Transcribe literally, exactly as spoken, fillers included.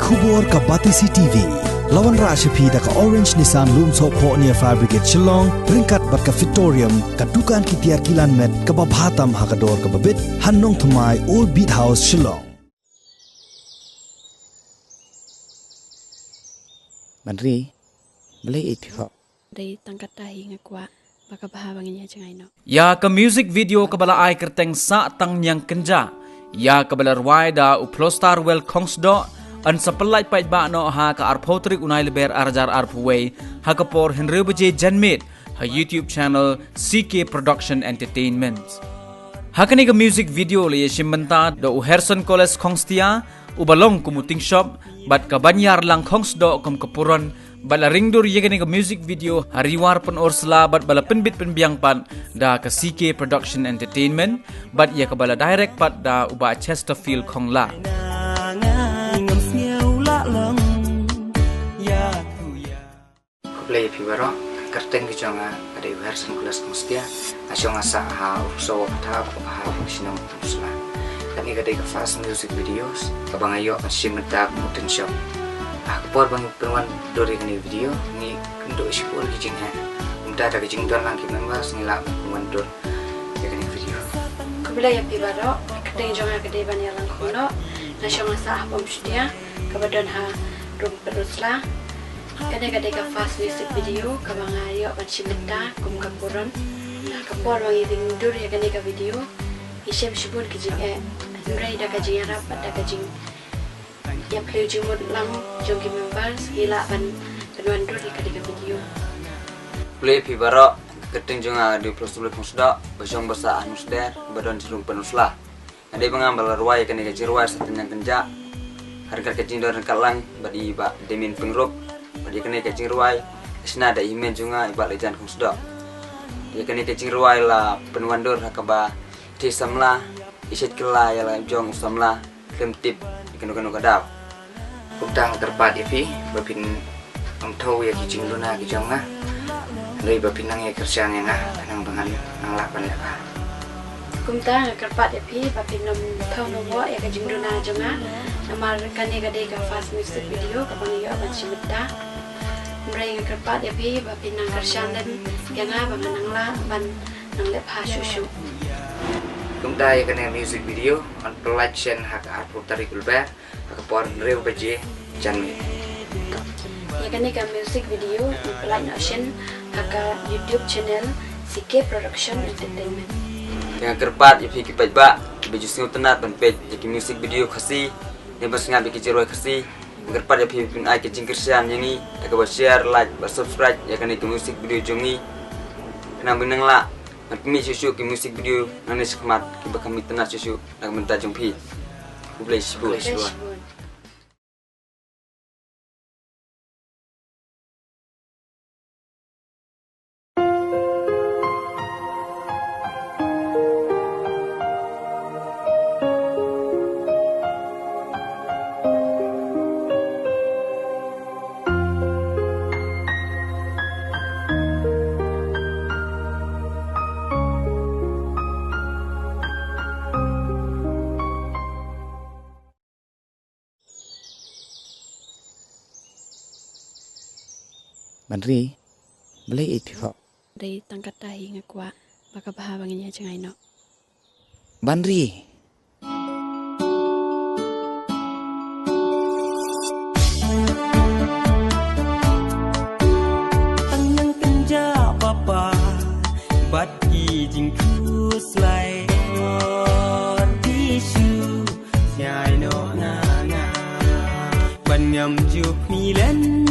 Khubor ka Batesi T V. La wanrah sha phi da ka Orange Nissan Lumsohphoh near Fire Brigade Shillong, ryngkat bad ka Fitorium, ka dukan ki tiar kilan met kaba bha tam ha ka dor kaba bit, ha Nongthymmai, Old Beat House, Shillong. Ban ri, balei i phi khoh? Dei tang katta hi nga kwah ba ka bha ba ngin ïa jngai noh. Ïa ka music video kaba la ai kyrteng Sah Tang Ñiang Kynjah, ïa kaba la rwai da u Phlostarwell Khongsdoh, yn sa pyllait paidbah noh ha ka arphew tarik u Naiïalber ar hajar arphew wei, ha ka por hynriew baje janmiet, ha YouTube channel C K Production Entertainment. Ha kane ka music video la ïashim bynta da u Herson Koles Khongstia, uba long kum u Tingshop, bad ka Baniar Lang Khongsdoh kum ka Puron, bad la ringdur ïa kane ka music video ha Riwar Pynursla, bad ba la pynbit pynbiang pat da ka C K Production Entertainment, bad ïa kaba la direct pat da u Bah Chesterfield Khongla. Khublei ïa phi baroh, kyrteng ka jong nga ka dei u Herson Koles Khongstia, nga shong nga sah ha u Sohwaphata, ha u shnong Pynursla. Kane ka dei ka first music videos kaba nga ïoh ban shim bynta kum u Tingshop. Ha ka por ba ngi pynwandur ïa kane ka video, ngi kynduh shibun ki jingeh. Kumta da ka jingdon lang ki members ngi lah ban pynwandur ïa kane ka video. Khublei ïa phi baroh, kyrteng jong nga ka dei Baniar Lang Khongsdoh, nga shong nga sah ha Pamshudia, kaba don ha Rum Pynursla. Kane ka dei ka first music video kaba nga ïoh ban shim bynta kum ka Puron. Ha ka por ba ngi ringdur ïa kane ka video, ngi shem shibun ki jingeh, hynrei da ka jingïarap bad da ka jingïaphlei jingmut lang jong ki members, ngi lah ban pynwandur ïa kane ka video. Khublei ïa phi baroh, kyrteng jong nga ka dei u Phlostarwell Khongsdoh, ba shong ba sah ha Nusder, ba don sha Rum Pynursla. Nga dei ba nga ba la rwai ïa kane ka jingrwai Sah Tang Ñiang Kynjah, ha ryngkat ka jingdon ryngkat lang bad i Bah Demin Pyngrope, bad ïa kane ka jingrwai la shna da i hynmen jong nga i Bah Laitjan Khongsdoh. Ïa kane ka jingrwai la pynwandur ha kaba thie samla, i shet kylla ïa la jong u samla, khlem tip ïa kano kano ka daw. Kumta nga kyrpad ïa phi ba phin ym thew ïa ki jingduna ki jong nga, hynrei ba phin nang ïa kyrshan ïa nga, khnang ba ngan nang lah ban leh bha. Kumta nga kyrpad ïa phi ba phin ym thew nongwok ïa ka jingduna jong nga, namar kane ka dei ka first music video kaba nga ïoh ban shim bynta. Hynrei nga kyrpad ïa phi ba phin nang kyrshan lem ïa nga ba ngan nang lah ban nang leh bha shuh shuh. Kumta ïa kane music video yn pyllait shen ha ka arphew tarik u Lber, ha ka por hynriew baje janmiet. Ïa kane ka music video yn pyllait noh shen ha ka YouTube channel C K Production Entertainment. Nga kyrpad ïa phi ki paidbah kiba ju sngewtynnat ban peit ïa ki music video Khasi, ne ban sngap ïa ki jingrwai Khasi. Nga kyrpad ïa phi ba phin ai ka jingkyrshan ïa ngi da kaba share, like bad subscribe ïa kane ka music video jong ngi, khnang ba ngin nang lah ban pynmih shuh shuh ki music video nangne shakhmat kiba kham itynnat shuh shuh na ka bynta jong phi. Khublei shibun. Khublei shibun. Ban ri, balei i phi khoh? Dei tang katta hi nga kwah ba ka bha ba ngin ïa jngai noh. Ban ri. Tang ñiang kynjah papa bad ki jingkhuslai or tissue. Sñiaw noh nga nga ban ngam ju pynlong